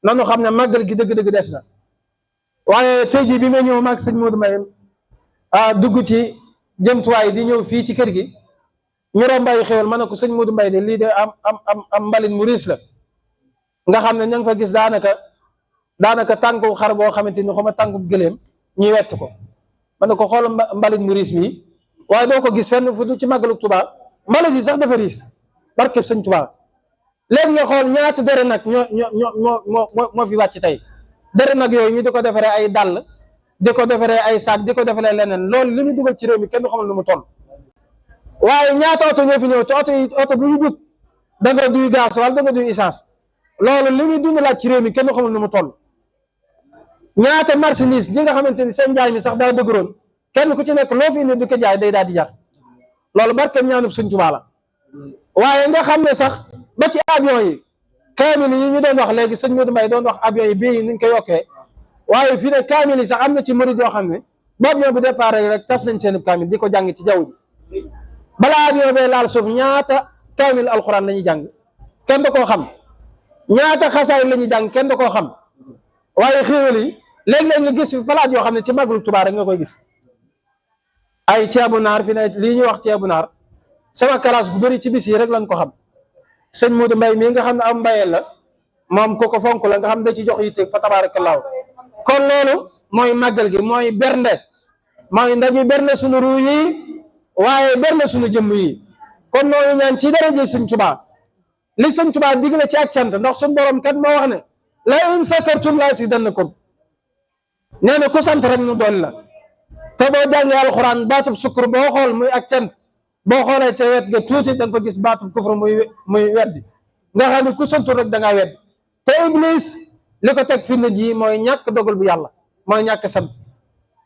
nanu xam ne màggal gi dëgg-dëgg des na waaye tey jii bi ma ñëw maag sëñ Modou Mbaye dugg ci jëmtuwaay di ñëw fii ci kër gi ñu romb ay xéwal ma ne ko sëñ Modou Mbaye de lii de am mbalin mu riis la nga xam ne ña nga fa gis daanaka tànku xar boo xamante ni xuma tànku gëléem ñuy wett ko ma ne ko xool mbalit mu riis mii waaye doo ko gis fenn fu du ci màggalu Tuubaa mbalit yi sax dafa riis barkeb sëñ Tuubaa léegi nga xool ñaata dere nag moo fi wàcc tey dara nag yooyu ñu di ko defaree ay dàll di ko defaree ay saak di ko defaree leneen loolu li muy dugal ci réew mi kenn du xamul lu mu toll waaye ñaata oto ñoo fi ñëw te oto bu ñu dugg da nga duy gaz wala da nga duy essence loolu li muy dund laaj ci réew mi kenn du xamul lu mu toll ñaata marchandise ñi nga xamante ni seen njaay mi sax daa dëgëroon kenn ku ci nekk loo fi indi du ko jaay day daal di jar loolu barkeem ñaanub Sëñ Tuubaa la waaye nga xam ne sax ba ci avion yi kaamil yi ñu doon wax léegi sëñ Modou Mbaye doon wax avion yi bii ni ñu ko yokkee waaye fii ne kaamil yi sax am na ci murid yoo xam ne ba avion bu départ rek tas nañ seen kaamil di ko jàng ci jaww ji balaa avion bee laal suuf ñaata kaamil alxuraan la ñuy jàng kenn da koo xam ñaata xasaay la ñuy jàng kenn da koo xam waaye xéewal yi léeg-léeg nga gis fi palaat yoo xam ne ci Màggalu Tuubaa rek nga koy gis ay ceebu naar fi ne lii ñuy wax ceebu naar sama classe gu bëri ci bis yi rek lañ ko xam sëñ Modou Mbaye mii nga xam ne am mbayeel la moom ko fonk la nga xam da ci jox yitte fa tabaarakallaahu kon loolu mooy màggal gi mooy bernde mooy ndañu bernde suñu ruu yi waaye bernde suñu jëmm yi kon noonu ñaan ci daraje Sëñ Tuubaa li Sëñ Tuubaa digle ci ak cant ndax suñu borom kat moo wax ne la in sakartum la azidannakum nee na ku sant rek nu dool la te boo jàngee alxuraan baatub sukkur boo xool muy ak cant boo xoolee ca wet ga tuuti da nga fa gis baatub kufru muy weddi nga xam ne ku santul rek da ngaa weddi te Iblis li ko teg fi ji mooy ñàkk dogal bu yàlla mooy ñàkk sant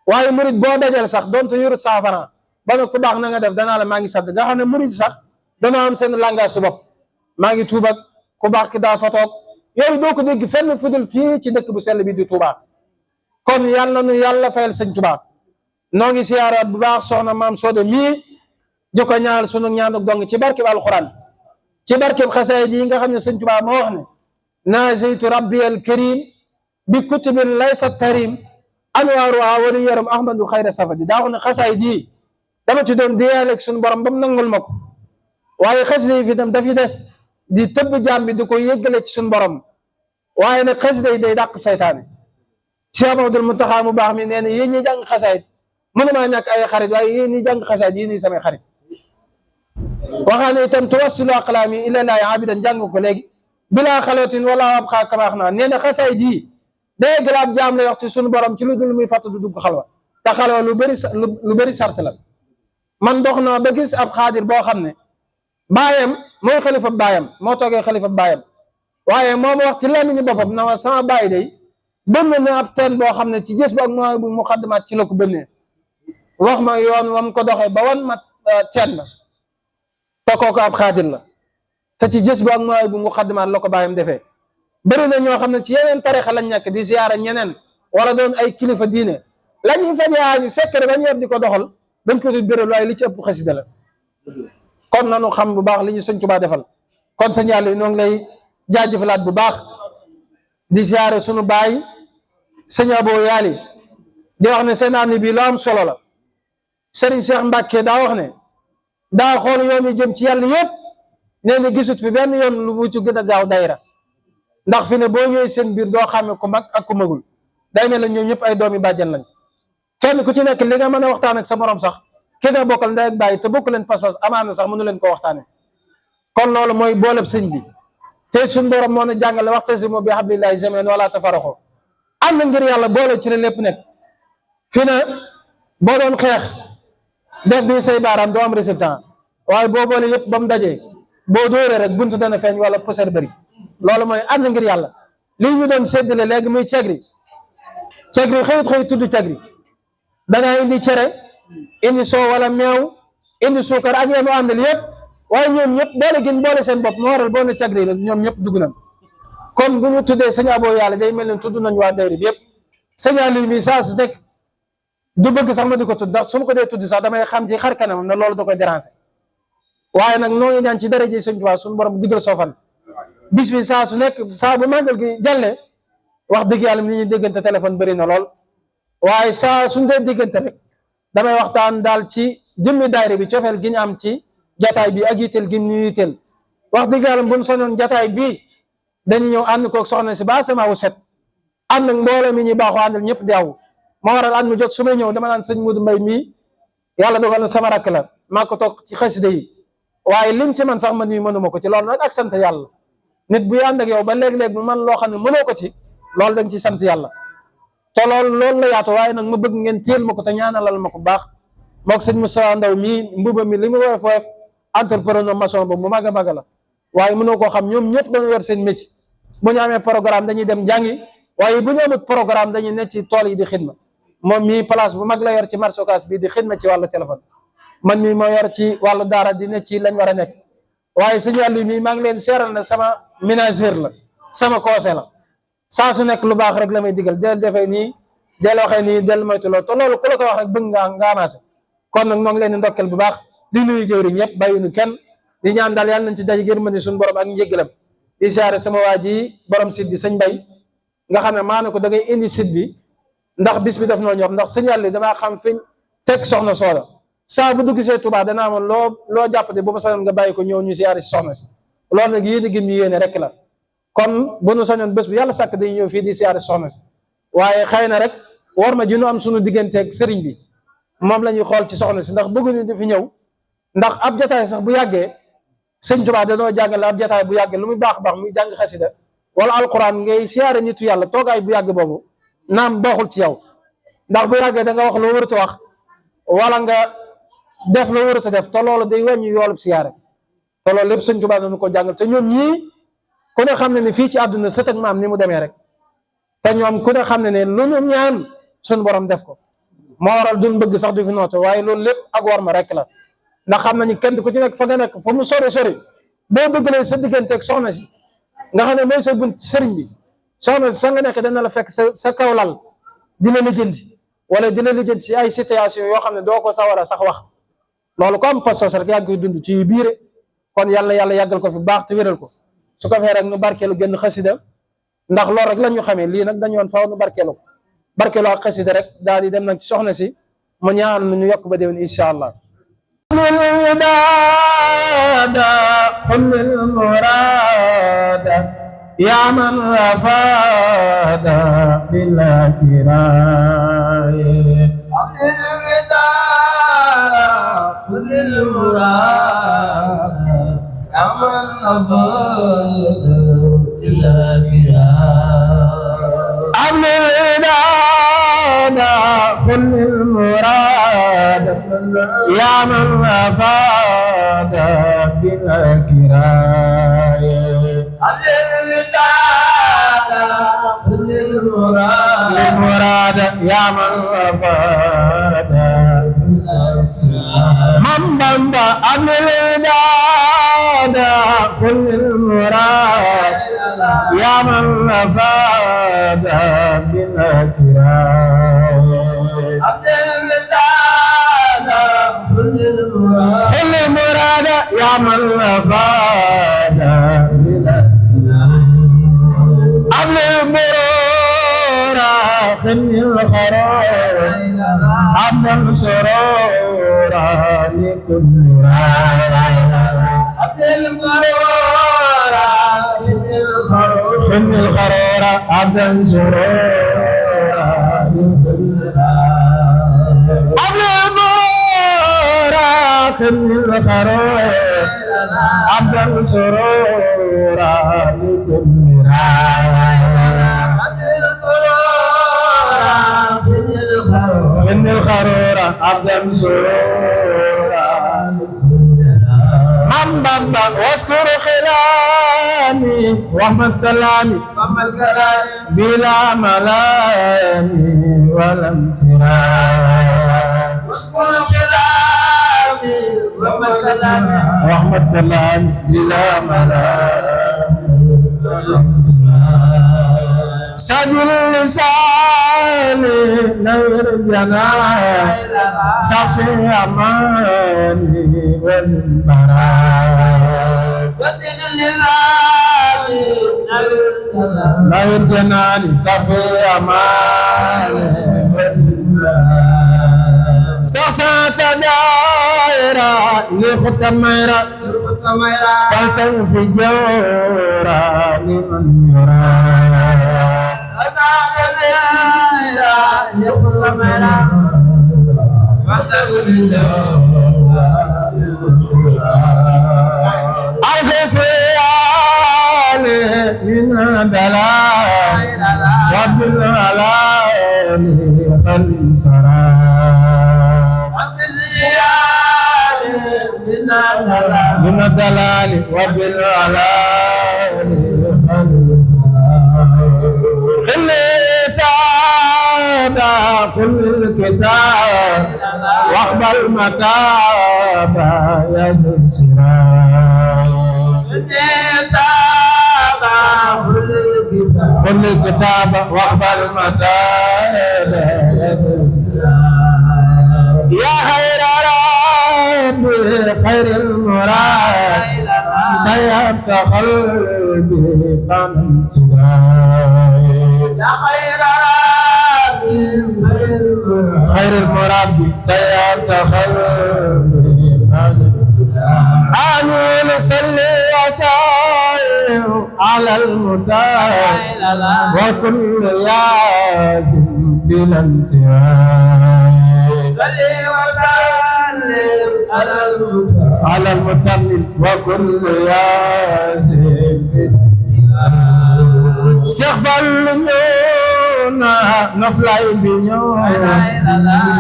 waaye murid boo dajal sax donte yoru 100 francs ba nga ku baax na nga def danaa la maa ngi sant nga xam ne murid sax danoo am seen langage su bopp maa ngi tuubak ku baax ki daa fa toog yooyu doo ko dégg fenn fudul fii ci dëkk bu sell bi di Touba kon yàlla nu yàlla fayal Sëñ Tuubaa noo ngi siyaaraat bu baax soxna maam Soda mii di ko ñaanal sunu ñaanuk dong ci barkeb alxuraan ci barkeb xasaayid yi nga xam ne Sëñ Tuubaa moo wax ne naajaytu rabbi al karim bi kutubin laysa tarim anwaaruha wali yaram ahmadu xayra safadi daa wax ne xasaayid yi dama ci doon diyaaleeg suñu borom ba mu nangul ma ko waaye xasida yi fi tam dafi des di tëbb jaam bi di ko yëggale ci suñu borom waaye nag xasida yi day dàq saytaane Cheikh Abdul Muntaxa mu baax mi nee na yéen ñi jàng xasaayid mënumaa ñàkk ay xarit waaye yéen ñi jàng xasaayid yéen ñi samay xarit waxaa ne itam tuwassilu aqlaami ila laahi abidan jàng ko léegi bilaa xalootin wala ab xaa kamaax naa nee na xasaayid yi day gëlaab jaam lay wax ci suñu borom ci lu dul muy fàtt du dugg xalwa te xalwa lu bëri sart la man dox naa ba gis ab xaadir boo xam ne baayam mooy xalifa baayam moo toogee xalifa baayam waaye moom wax ci làmmiñu boppam na wa sama baay day bënn na ab teen boo xam ne ci gis bu ak mooy bu mu xaddimaat ci la ko bënnee wax ma yoon wam ko doxee ba wan ma teen ba te kooku ab xaadir la te ci gis bu ak mooy bu mu xaddimaat la ko baayam defee bëri na ñoo xam ne ci yeneen tarixa lañ nekk di ziyaara ñeneen wala doon ay kilifa diine la ñuy fajaaju secret ba ñu yor di ko doxal dañ ko di béral waaye li ci ëpp xasida la kon nanu xam bu baax li ñu Sëñ Tuubaa defal kon sa njàll yi noo ngi lay jaajëfalaat bu baax di ziyaare sunu baay sëñ Abo Yaali di wax ne seen ànd bi lu am solo la Serigne Cheikh Mbacke daa wax ne daa xool yoon yi jëm ci yàlla yëpp nee na gisut fi benn yoon lu mu ci gën a gaaw dayra ndax fi ne boo ñëwee seen biir doo xàmme ku mag ak ku magul day mel ne ñoom ñëpp ay doomi bàjjan lañ kenn ku ci nekk li nga mën a waxtaan ak sa morom sax ki nga bokkal ndey ak bàyyi te bokk leen pas-pas amaana sax mënu leen ko waxtaane kon loolu mooy booleb sëñ bi te suñ borom moo ne jàngale wa'tasimu bi hablillahi jamii'an wala tafarraqu am na ngir yàlla boole ci la lépp nekk fi ne boo doon xeex def bi say baaraam doo am résultat waaye boo boole yëpp ba mu dajee boo dóoree rek buntu dana feeñ wala poussière bëri loolu mooy ànd ngir yàlla lii ñu doon séddale léegi muy cegri xëyut xëyut tudd cegri dangaa indi cere indi soo wala meew indi suukar ak yéen àndal yëpp waaye ñoom ñëpp boole gin boole seen bopp moo waral boo ne cegri la ñoom ñëpp dugg nañ kon bu ñu tuddee sëñ Abo Yàlla day mel ne tudd nañ waa dayri bi yëpp sëñ Aliou mi saa su nekk du bëgg sax ma di ko tudd ndax su ma ko dee tudd sax damay xam ci xar kanamam ne loolu da koy déranger waaye nag noo ngi ñaan ci daraje Sëñ Tuubaa suñu borom guddal soofan bis bi saa su nekk saa bu màggal gi jàllee wax dëgg yàlla ni ñuy déggante téléphone bëri na lool waaye saa suñ dee déggante rek damay waxtaan daal ci jëmmi daayira bi cofeel gi ñu am ci jataay bi ak yitteel gi ñu yitteel wax dëgg yàlla bu ñu soñoon jataay bii dañu ñëw ànd koog soxna si ba sama wu set ànd ak mbooloo mi ñu baaxoo àndal ñëpp di aw moo waral at mu jot su may ñëw dama naan sëñ Modou Mbaye mii yàlla dogal na sama rakk la maa ko toog ci xasida yi waaye lim ci man sax man mii mënuma ko ci loolu nag ak sant yàlla nit buy ànd ak yow ba léeg-léeg mu man loo xam ne mënoo ko ci loolu dañ ci sant yàlla te loolu la yaatu waaye nag ma bëgg ngeen téel ma ko te ñaanalal ma ko baax moog sëñ Moussa Ndaw mii mbuba mi li mu woyof woyof entrepreneur maçon ba mu mag a mag la waaye mënoo koo xam ñoom ñëpp dañu yor seen métier bu ñu amee programme dañuy dem jàngi waaye bu ñu amut programme dañuy nekk ci tool yi di xidma moom mii place bu mag la yor ci marché Ocass bii di xidma ci wàllu téléphone man mii moo yor ci wàllu daara di ne ci lañ war a nekk waaye sëñ Aliou mii maa ngi leen seeral na sama ménageur la sama conseil la saa su nekk lu baax rek la may digal del defee nii del waxee nii del moytuloo te loolu ku la ko wax rek bëgg nga amaase kon nag noo ngi leen di ndokkel bu baax di nuyu jëwriñ ñëpp bàyyiwuñu kenn di ñaan daal yàlla nañ ci daje yërmande suñu borom ak njéggalam di siyaare sama waa ji borom site bi sëñ Bay nga xam ne maa ne ko da ngay indi site bi ndax bis bi daf noo ñor ndax sëñ Aliou damaa xam fiñ teg soxna Sooda saa bu dugg see Touba danaa amoon loo jàpp de bu ma sañoon nga bàyyi ko ñëw ñu siyaare si soxna si loolu nag yéen a gëm ñu yéene rek la kon bu nu sañoon bés bu yàlla sàkk dañu ñëw fii di siyaare si soxna si waaye xëy na rek war ma ji nu am suñu digganteeg sëriñ bi moom la ñuy xool ci soxna si ndax bëgguñu di fi ñëw ndax ab jataay sax bu yàggee sëñ Touba danoo jàngale ab jataay bu yàggee lu muy baax baax muy jàng xasida wala alquran ngay siyaare nitu yàlla toogaay bu yàgg boobu naam baaxul ci yow ndax bu yàggee da nga wax loo warut a wax wala nga def la warut a def te loolu day wàññi yoolub siyaare te loolu lépp sëñ Touba dañu ko jàngal te ñoom ñii ku ne xam ne ne fii ci àdduna sët ak maam ni mu demee rek te ñoom ku ne xam ne ne lu ñu ñaan suñu borom def ko moo waral duñ bëgg sax du fi noote waaye loolu lépp ak war ma rek la ndax xam nañu kenn ku ci nekk fa nga nekk fa mu sori sori boo bëgg lay sa digganteeg soxna si nga xam ne mooy sa bunt sëriñ bi soxna si fa nga nekk dana la fekk sa kaw lal dina lijjanti wala dina lijjanti ci ay situation yoo xam ne doo ko sawar a sax wax loolu ko am pas-pas rek yàgg koy dund ci biire kon yàlla yàggal ko fi baax te wéral ko su ko fee rek nu barkeelu génn xasida ndax loolu rek la ñu xamee lii nag dañu woon faaw nu barkeelu ak xasida rek daal di dem nag ci soxna si mu ñaan nu ñu yokk ba déwén incha allah xumil murada ya man rafada bila kiraye xumil murada ya man rafada bila كل المراد يا من أفاد بلا كراية كل المراد يا من أفاد من بنبا أن الوداد كل المراد يا من أفاد بلا كراية كل مراد يا من أفاد قبل المرور خن الخرور عبد السرور لكل عبد المرور خن الخرور عبد السرور لكل خن الخرور عبد السرور لكل خن الخرور عبد السرور من بابا واذكر خلامي واحمد كلامي بلا ملامي ولا امتنان واذكر خلامي واحمد كلامي بلا ملامي سجل لساني نور جناي صفي أماني وزن براي سجل لساني نور جناي صفي أماني وزن براي سعسات دائرة لختميرة فلتن في جورة لمن يرى الفسيان من دلال وبالعلاء خل سراب من الدلال وبالعلال خل سراب خليتا كل الكتاب واقبل متاب يا سراب كل الكتاب واقبل متاب يا سراب يا خير ربي خير المراد طيبت قلبي قام امتداد يا خير خير المربي طيبت قلبي قام امتداد آمين صلي وسلم على المتاب وكل ياسم بلا انتهاء صلي وسلم على المتمم وكل ياسم بلا انتهاء سيغفر لنا نفلي بنيونا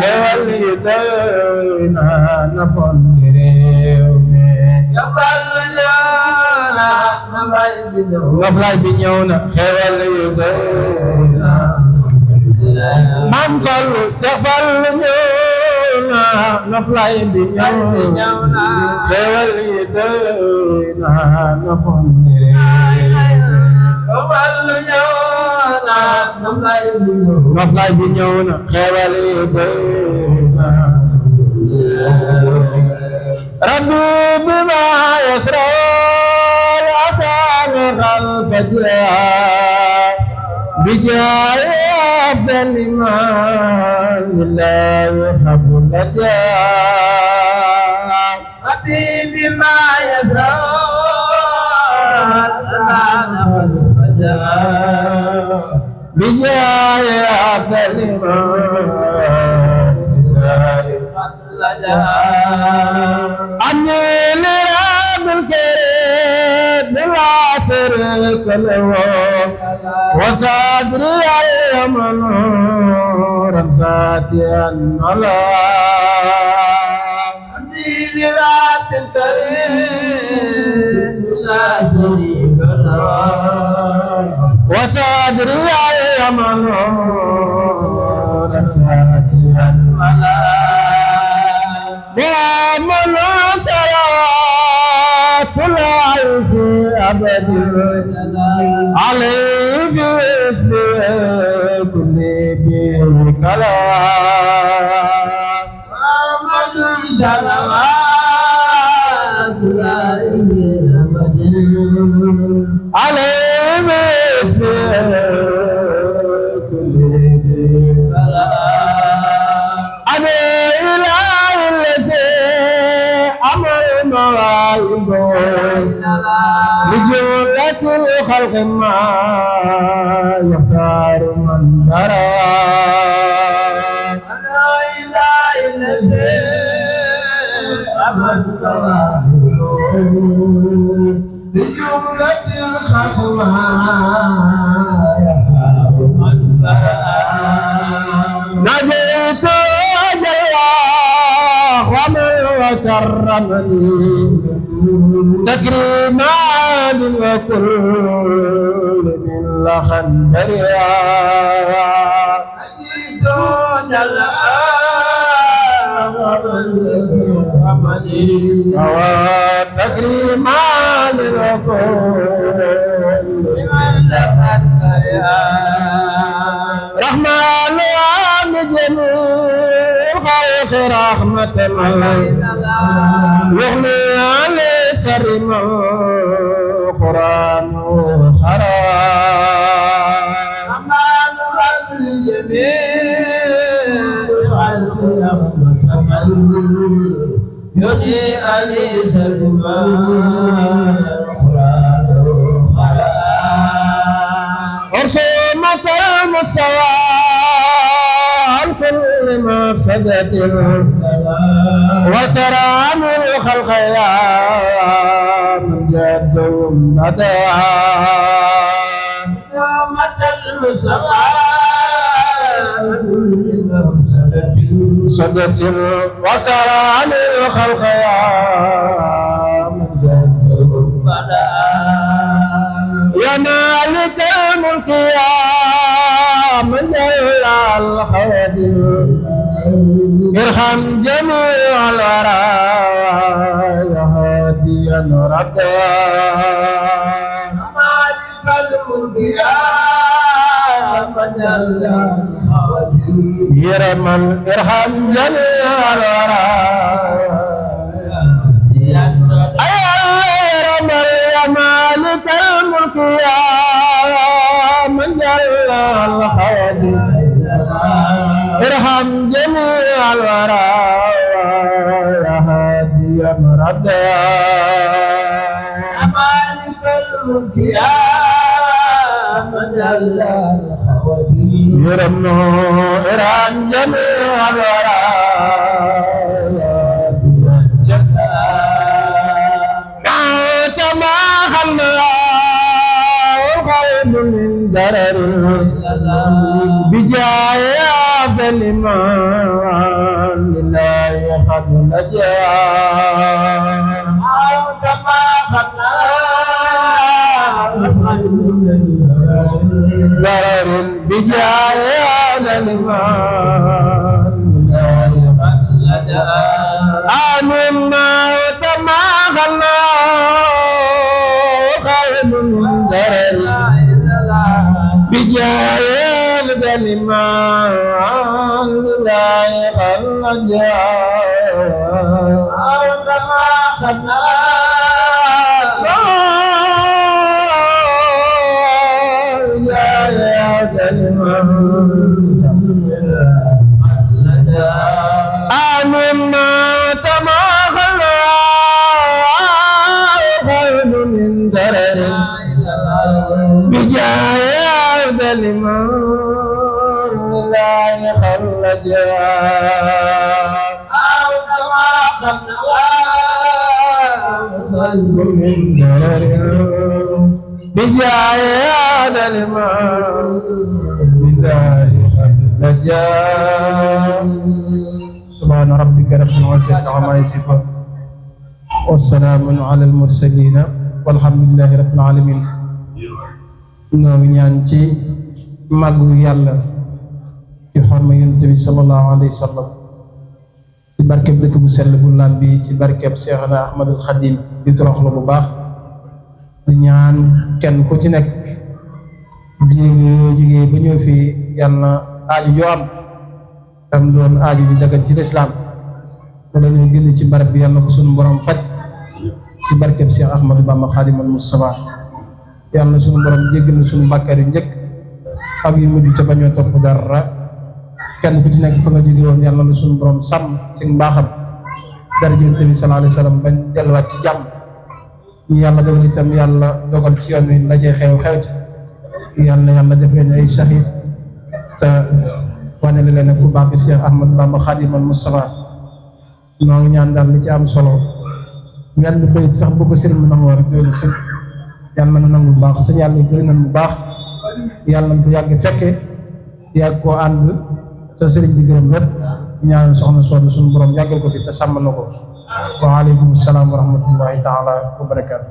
خير يدينا نفل ريومي نفلي بنيونا خير يدينا من فلو سيغفر لنا نفلي بنيونا خير يدينا نفل ريومي نفلي بنيونا خير يدينا ربي بما يسرى العسى خلف الجاه بجاه عبد الإيمان لله خطو الجاه ربي بما يسرى بجاه عبد الإيمان لله أني لرب الكريم لا شريك له وصدري اليمن نورا ساتيا على أني لرب الكريم لا شريك له وصدري اليمن نورا ساتيا على ومن صلوات الله في أبد عليه في اسمه كل بكلام ومن صلوات الله في أبد عليه في اسمه كل بكلام لجملة الخلق ما يختار من درى أنا إله الذي أمن لجملة الخلق ما يختار من درى نجيت ومن وكرمني تكريما وكل من لخندريا أجيت جل تكريما وكل من لخندريا رحمن جميل خلق رحمة يغني عن سر القرآن خراب رحمن جميل خلق رحمة يغني عن سر القرآن خراب أرحمة المستوى كل مفسدة وترام الخلق يا من جدهم بدعا يوم المسقى سدة وكرام الخلق يا مجد يا مالك الملك يا من جل الخير ارحم جميع الورى يا هاديا ردا مالك الملك يا من جل ارحم جميع الورى يا مالك الملك يا من جل الخير ارحم جميع الورى يا هاديا ردا يا مالك الملك يا من جل الخير ارحم جميع الورى من درر بجاه أفضل من لله قد نجا كما خدنا درر بجاه أفضل من لله قد نجا آمين ما كما خدنا من درر بجاهل بالإيمان لا يخلج كما خدنا يا الإيمان آمنا كما خلنا خير من درر بجاهد الإمام لا يخلج أو كما خلنا قلب من درر بجاهد الإمام لا يخلج سبحان ربك رب العزة عما يصفون والسلام على المرسلين والحمد لله رب العالمين noo ngi ñaan ci màggu yàlla ci xorma yonent bi sallallahu alayhi wa sallam ci barkeb dëkk bu sell bu laab bi ci barkeb Seexna Ahmadul Xadim di toroxlu bu baax di ñaan kenn ku ci nekk jógee ba ñëw fii yàlla aaju joo am tam doon aaju bi dagan ci lislaam te dañoo génn ci barab bi yàlla ko suñu borom faj ci barkeb Seex Ahmadu Bamba Xaadimal Mustafaa yàlla suñu borom jéggal na suñu bàkkaar yu njëkk ak yu mujj te bañoo topp dara kenn ku ci nekk fa nga jóge woon yàlla na suñu borom sàmm ci mbaaxam dara Yonent bi sallallahu alayhi wa sallam bañ delluwaat ci jàmm ñu yàlla dogal itam yàlla dogal ci yoon wi la cay xew ci yàlla def leen ay shahid te wane leen ak ku baax fi Cheikh Ahmadou Bamba Khadimal Moustapha noo ngi ñaan daal li ci am solo ñaan bayit sax bu ko sëriñ bi nangoo rek doolu sëg yàlla na nangu bu baax sëñ yàlla bëri nañ bu baax yàlla na ko yàgg fekke yàgg koo ànd te sëriñ bi gërëm lépp ñaan soxna soodu suñu borom yàggal ko fi te sàmm na ko wa aleykum salaam wa rahmatullahi taala wa barakaatu